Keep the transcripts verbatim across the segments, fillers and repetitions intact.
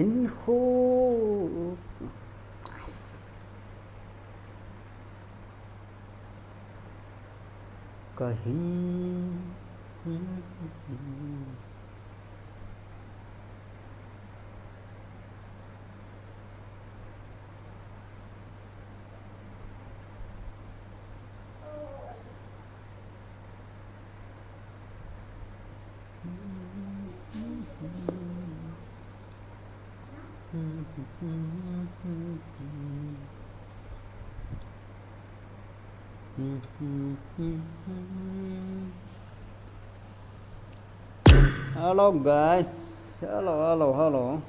Hin khu. Kahin. Hello guys, hello, hello, hello.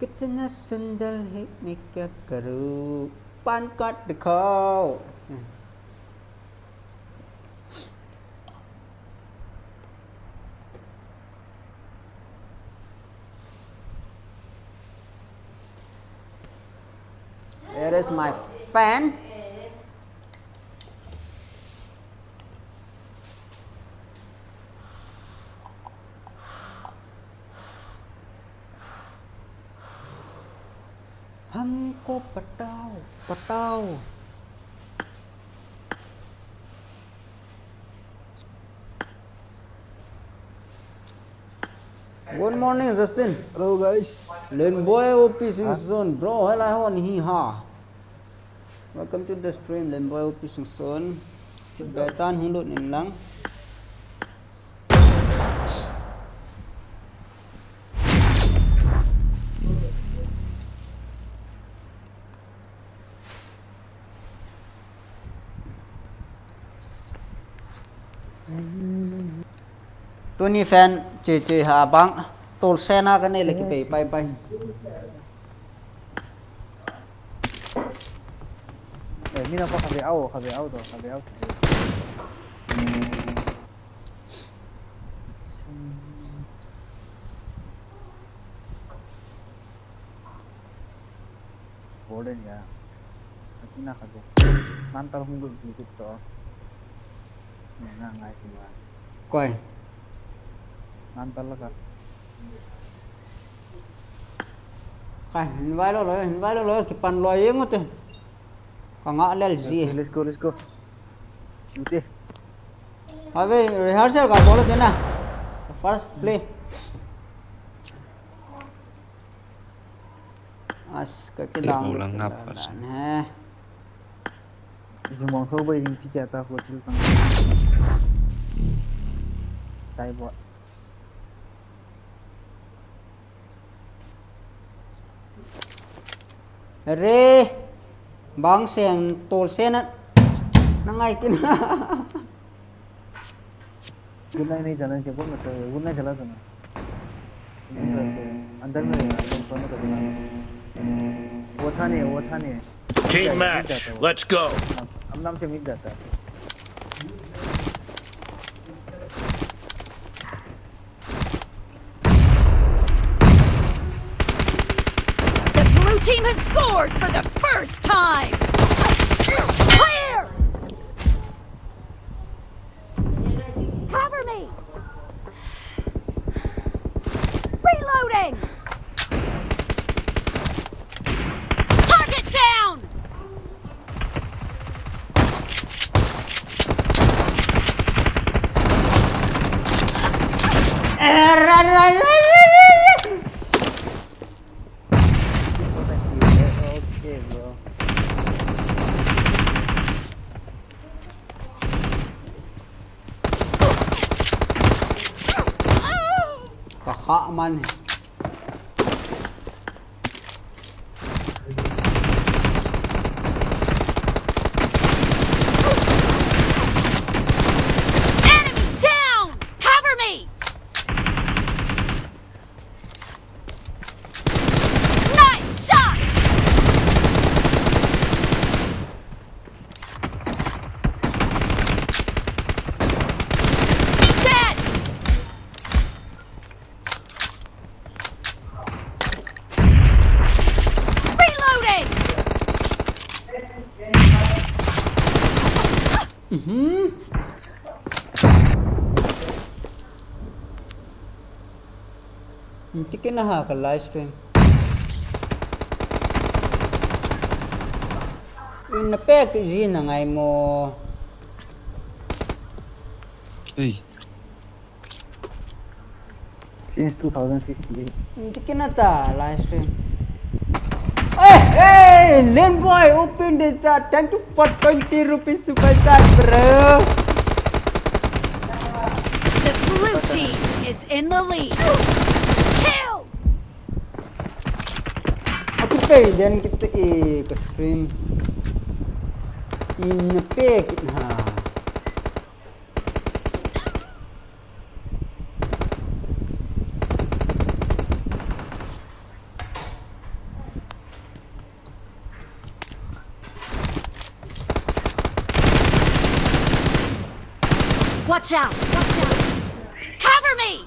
कितना सुंदर है मैं क्या करूँ, पान कार्ड दिखाओ। Where is my fan? हमको पटाओ, पटाओ। Good morning, Justin. Hello, guys. Lenboy O P Singson, bro, hello, hon hi ha. Welcome to the stream, Lenboy O P Singson. Tibetan hung lut in lang. Tuni fan che che ha bang, tol sena ka nei le kipei pai pai. Eh, mina pa kave au, kave au to, kave au. Golden ya. Atina kaje. Nantal hung lut ding kit to. Nga ngai sima. Koi. Nantal la ka. Kai, invite lo lo, invite lo lo, kipan lo yeng ute. Ka nga lel ji. Okay, let's go, let's go. Ute. Ave, rehearsal ka bol te na. First play. As ka ke down. Lang ngap. Dan he. Jumong ho bai ding chi kya ta hotel tang. Chai bo. Re. Bang sem tol sena. Na ngai kin. Good night नहीं जाना चाहिए, बहुत मतलब है। Good night चला था ना। अंदर में रहेगा, अंदर सोने का दुकान। वो था नहीं, वो था नहीं। Team match, let's go. अब नाम से मिट जाता है। The blue team has scored for the first time. Clear! Cover me! Reloading! Target down! Okay, bro. Ka kha man. Enemy down! Cover me! Nice shot! Dead! Reloading! Mhm. Tikina ha ka live stream. Ina pek ji na ngai mo. Hey. Since two thousand fifteen. Tikina ta live stream. Hey, hey, Len boy, open the chat. Thank you for twenty rupees super chat, bro. The blue team is in the lead. Kill! Aku pay den kita e ka stream. Ina pek na. Watch out! Watch out! Cover me!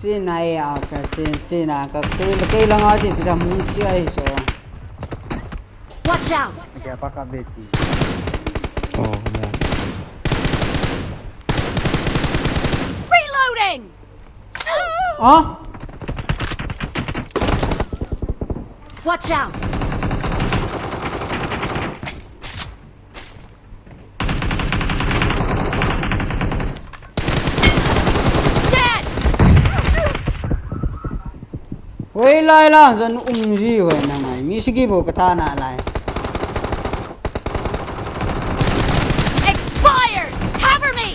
China e a ka chin, China ka kei, kei langa ji ti da mu chi ai so. Watch out! Kya pa ka be chi. Oh, no. Reloading! Huh? Watch out! Dead! Hoi lai la, zan um ji hoi na ngai. Mi sigi bo ka tha na lai. Expired! Cover me!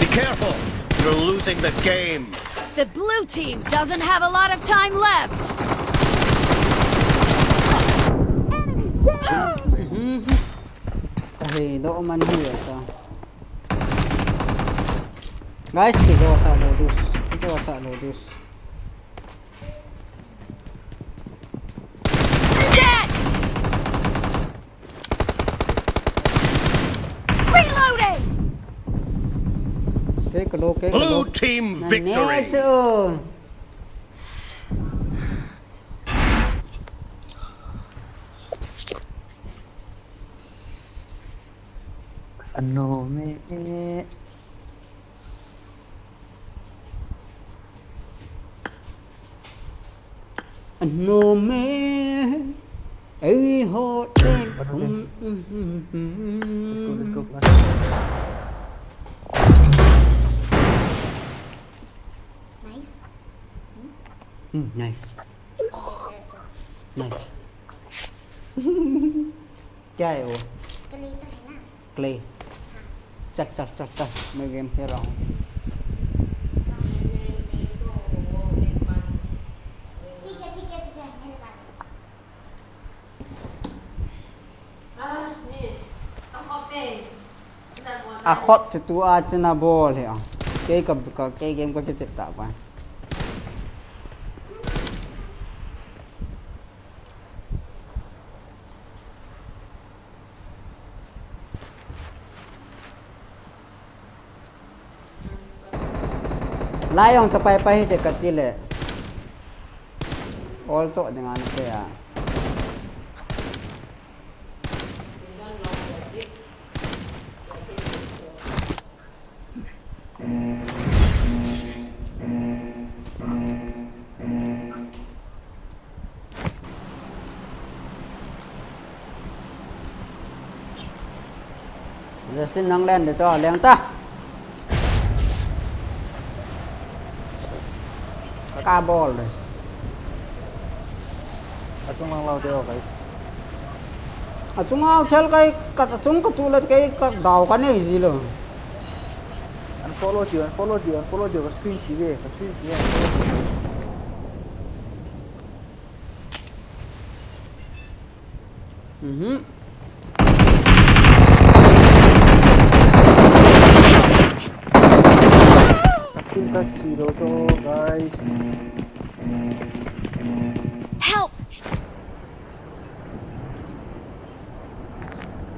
Be careful! You're losing the game! The blue team doesn't have a lot of time left! Enemy down! Hey, do man hi ta. Guys, kijo sa lo dus. Kijo sa lo dus. Dead! Reloading! Kei ka lo, kei ka lo. Blue team victory! Ano me. Ano me. Ei ho. Nice. Hmm, nice. Nice. क्या है वो? Clay तो है ना। Clay। चल, चल, चल, चल, मैं game खेल रहा हूँ। ठीक है, ठीक है, ठीक है, मेरे पास। A khot tu tu a china bol he a. Kei ka, ka, kei game ka kitip ta pa. Lai jong chapai pai hite kati le. Ol to ding ana sei a. Justin nang len de cho leng ta. Ka bol de. Achung lang lau de o kai. Achung au thel kai ka achung ka chu le kai ka dau ka nei ji lo. Unfollow ji, unfollow ji, unfollow ji, ka screen ji ve, ka screen ji ve, unfollow ji ve. Mhm. Kasih kasih lo to, guys. Help!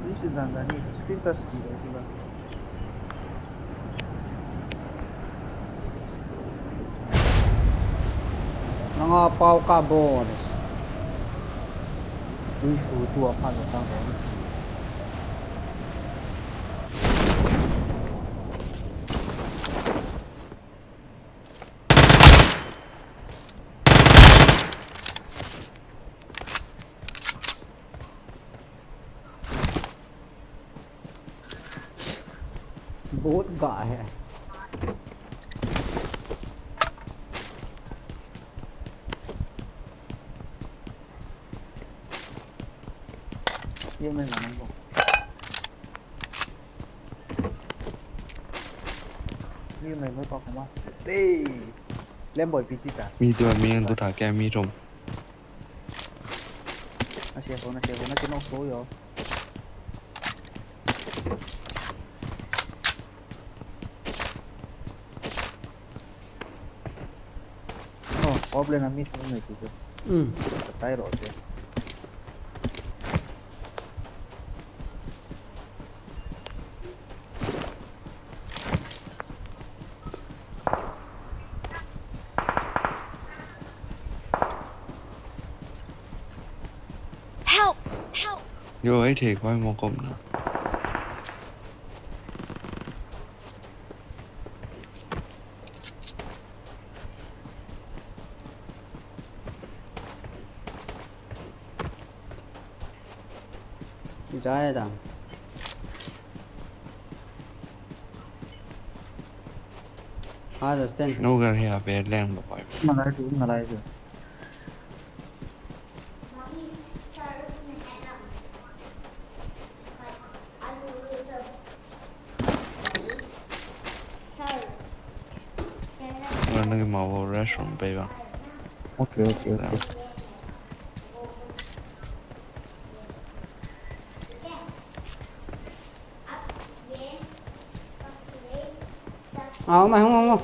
Ini sudah nggak nih? Pintas. Nanga pau ka bonus. Ui, su tu a pha lo ta bonus. Bot ga hai. Ye main mana ko. Ye main mana ko kuma. Hey. Lem boy piti ta. Mi tu mi yang tu tha kya mi rom. Na se ko, na se ko, na se no so yo. No, off lane a mi sung nei ti chu. Hmm. Tai ro che. Help! Help! Yo, ai thei koi mo kom na. Jaya da. Ha, Justin. No gar hi a pe leng ba pai. Nalai su, nalai su. Nang ma wo restaurant pe ba. Okay, okay, okay. Ao mai hung hung.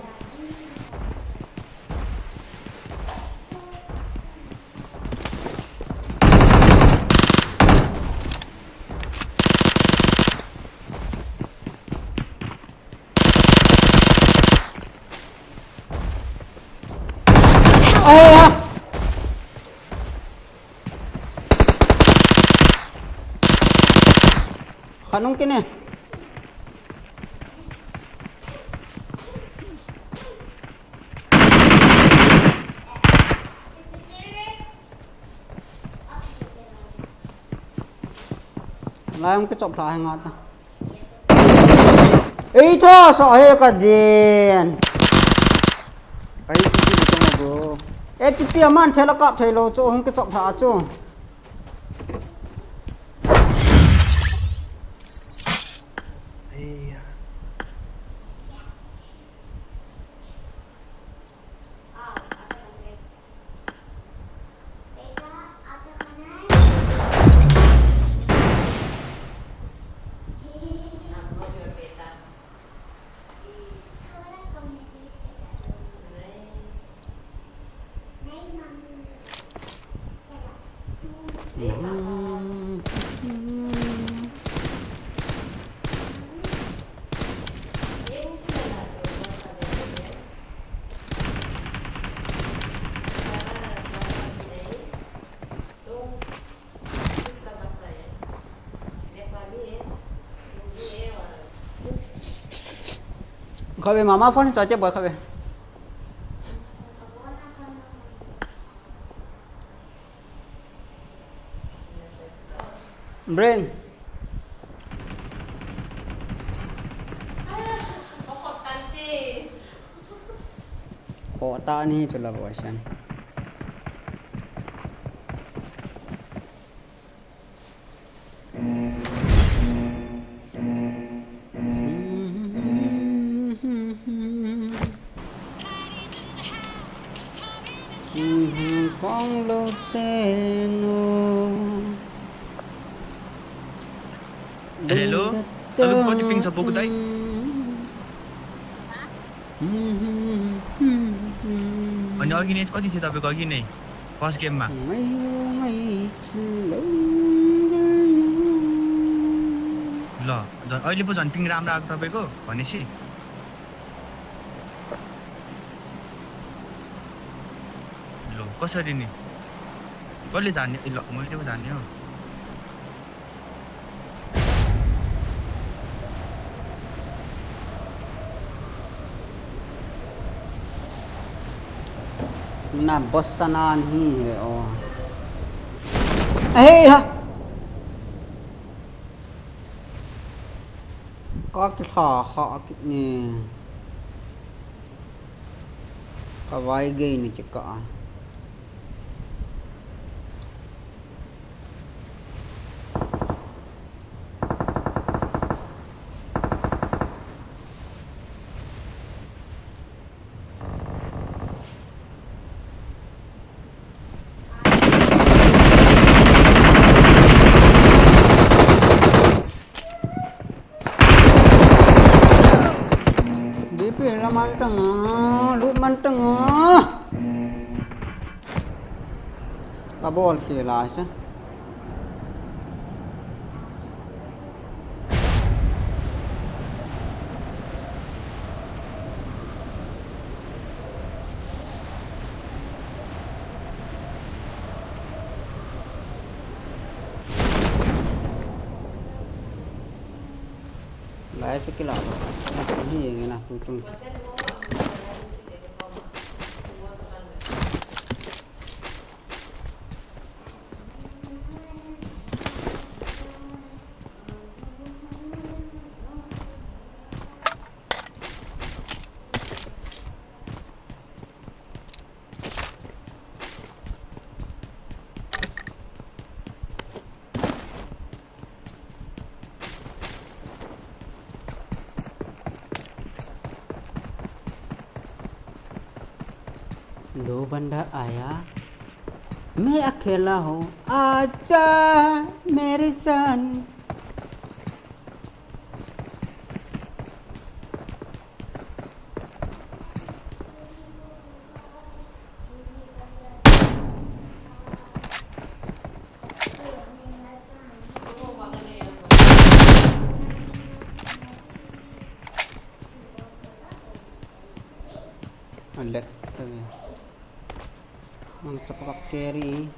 Ai ha. Khanung kine. Lai hung kichop lha hai nga ta. Ei tho so he ka din. Kai ti ti tong bro. H P aman thela kap thei lo chu hung kichop lha chu. Ei ya. Khabe mama phone cha che boy khabe. Brain. Khota ni chu la boy sen. Kong lo se no. Hello, hello. Alu ko ti ping sa buku tai. Ani agi nei, agi sei ta be ko agi nei. First game ma. ल, झन्, अहिले पो झन् ping राम्रो आएको तपाईँको भनेपछि। ल, कसरी नि? कसले जान्ने? ल, मैले पो जान्ने हो। Na boss sana nahi hai o. Hey ha. Ka kilha kha kit ni. Ka vai gei ni kikah. D P la man tang, lut man tang. Ka bol si lai se. Lai se kila lo. Kila se hi nge na tu chung. दो बंदा आया, मैं अकेला हूँ, आजा मेरी जान। Alek tadi. Ang cepat carry.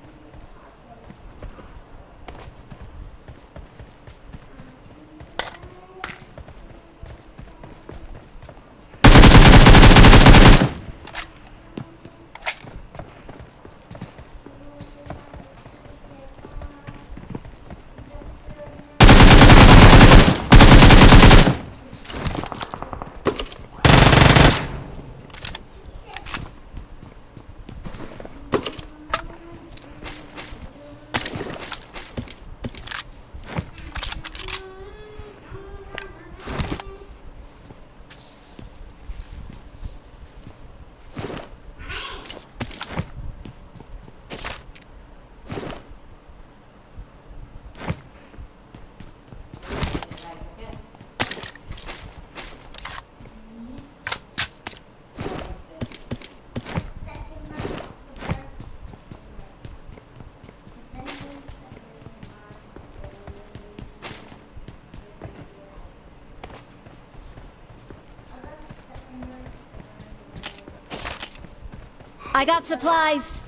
I got supplies.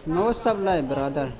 No supply, brother.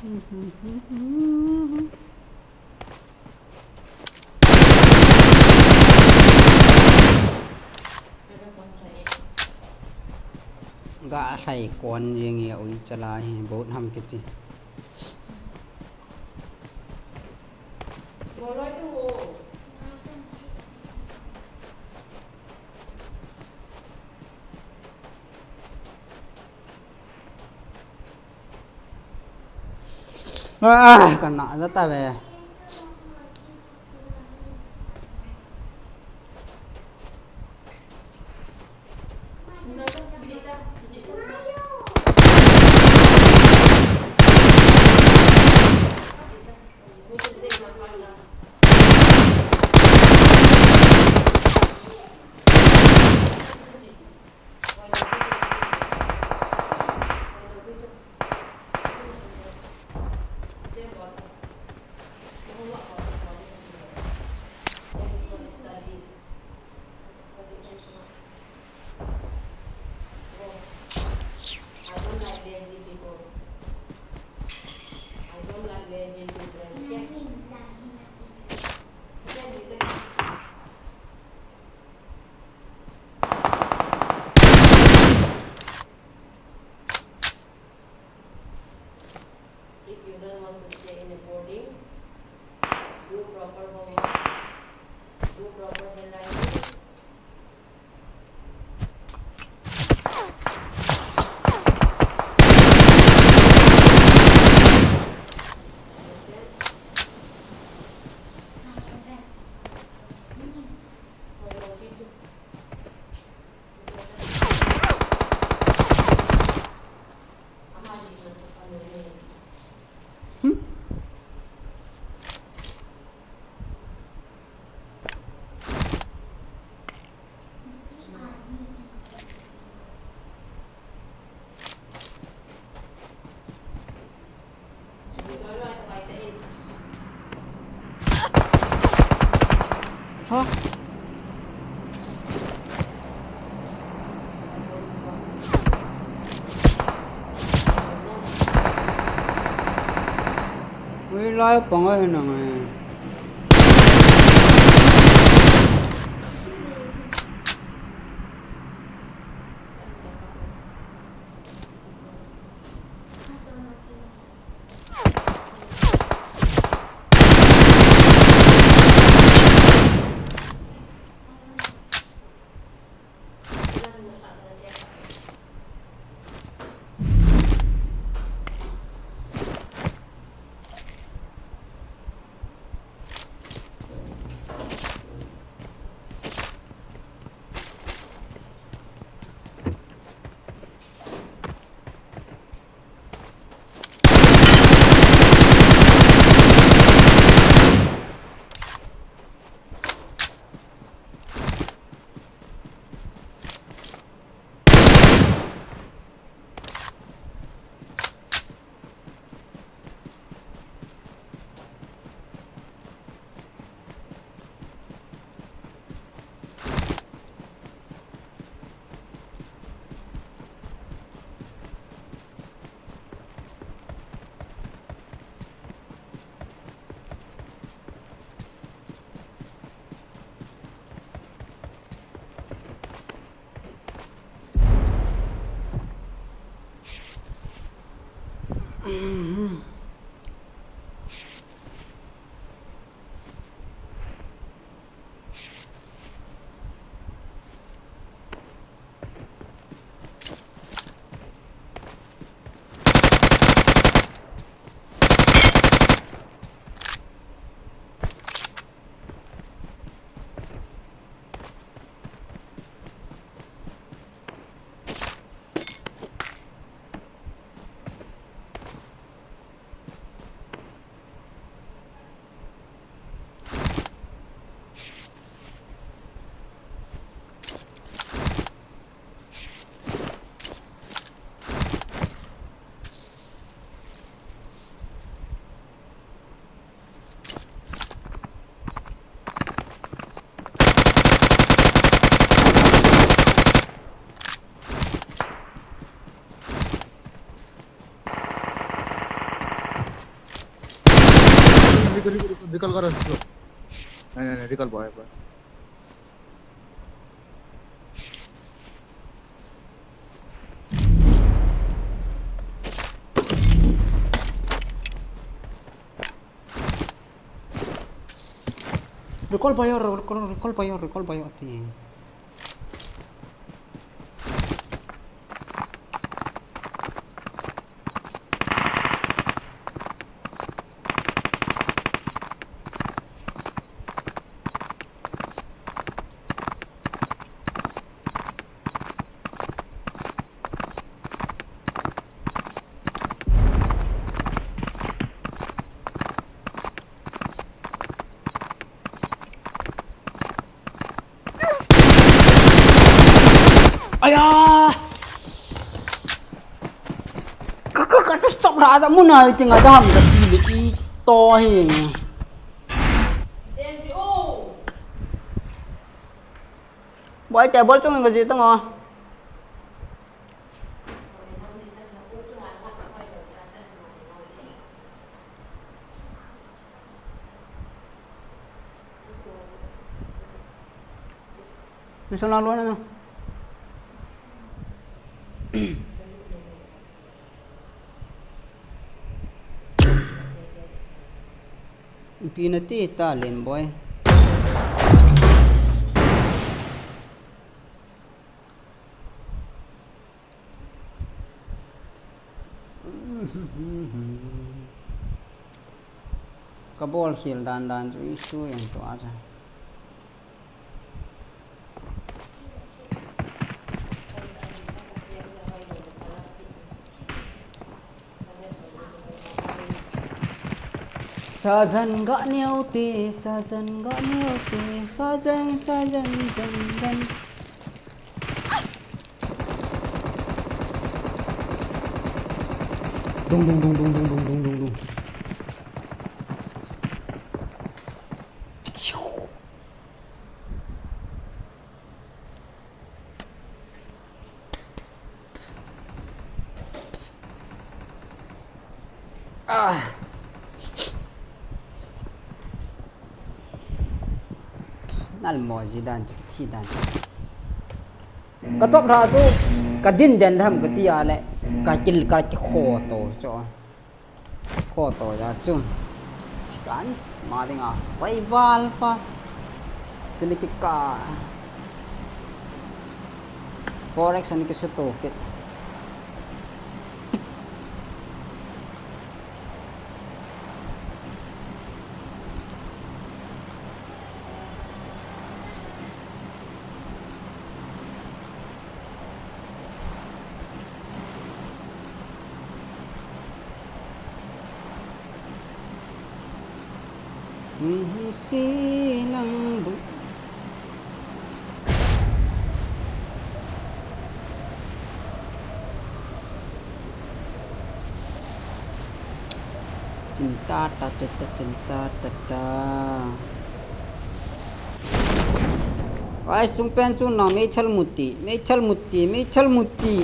Ga lhai kon jeng e, ui chala hi, boat ham kiti. Ah, kana jata ve. I don't like lazy people. I don't like lazy children. Okay? If you don't want to stay in a boarding, do proper homework, do proper handwriting. Understand? For your future. Tho. Ui, lai pang ai nang ai. Recall, recall, recall, recall karo, recall. Nahi, nahi, nahi, recall boy, boy. Recall boy, recall, recall boy, recall boy, ati. Aya! Ka, ka, ka, ka stop ra, da muna, iti nga, da ham, da pili, i, to, hi. Boy, table chung, ka ji, tang, o. Nusung lang lona no. Pi nati ta len boy. Ka bol khel dan dan chu i su yang tua cha. Sajan ga neo te, sajan ga neo te, sajan, sajan, jan, jan. Dung, dung, dung. Ah. Nal mo ji dan chu, thi dan chu. Ka chop ra chu, ka din den tham ka ti a le, ka kil, ka ki kho to chu. Kho to ya chu. Chance ma ding a. Vai val fa. Chu ni ki ka. Four X ani ki su to kit. Hung si nang bu. Chin ta ta ta ta, chin ta ta ta. Ai, sung pen chu na, meithal muti, meithal muti, meithal muti.